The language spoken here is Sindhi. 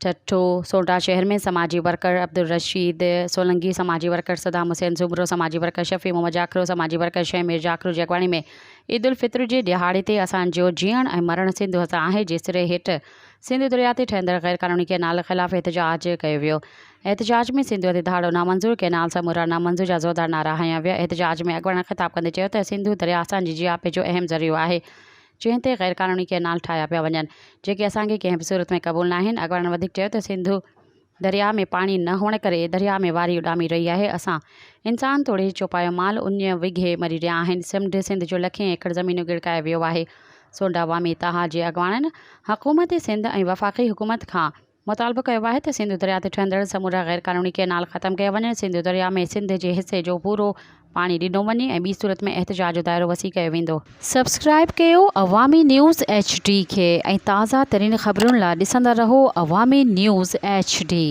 ٺٽو، سونڊا شهر ۾ سماجي ورڪر عبدالرشيد سولنگي، سماجي ورڪر صدام حسين سومرو، سماجي ورڪر شفيع محمد جاکرو، سماجي ورڪر شهمير جاکرو جي اڳواڻي ۾ عيدالفطر جي ڏهاڙي تي اسان جو جيئڻ ۽ مرڻ سنڌ سان آهي جي سري هيٺ سنڌو درياء تي ٺهندڙ غيرقانوني ڪئنال خلاف احتجاج ڪيو ويو. احتجاج ۾ سنڌوء تي ڌاڙو نامنظور، ڪئنال سمورا نامنظور جا زوردار نعرا هنيا ويا. احتجاج ۾ اڳواڻن خطاب ڪندي چيو ته سنڌو درياء اسان جي جياپي جو اهم ذريعو آهي، جنهن تي غيرقانوني ڪئنال ٺاهيا پيا وڃن، جيڪي اسان کي ڪنهن به صورت ۾ قبول ناهن. اڳواڻن وڌيڪ چيو ته سنڌو درياء ۾ پاڻي نه هئڻ ڪري درياء ۾ واري اڏامي رهي آهي، اسان انسان توڙي چوپايو مال اڃ وگهي مري رهيا آهن، سمنڊ سنڌ جو لکين ايڪڙ زمينون ڳڙڪائي ويو آهي. سونڊا عوامي اتحاد جي اڳواڻن حڪومت سنڌ ۽ وفاقي حڪومت کان مطالبو ڪيو آهي ته سنڌو درياء تي ٺهندڙ سمورا غير قانوني ڪئنال ختم ڪيا وڃن، سنڌو درياء ۾ سنڌ جي حصي جو پورو پاڻي ڏنو وڃي ۽ ٻي صورت ۾ احتجاج جو دائرو وسيع ڪيو ويندو. سبسڪرائيب ڪيو عوامي نيوز ايڇ ڊي کي ۽ تازه ترين خبرن لا ڏسندا رهو عوامي نيوز ايڇ ڊي.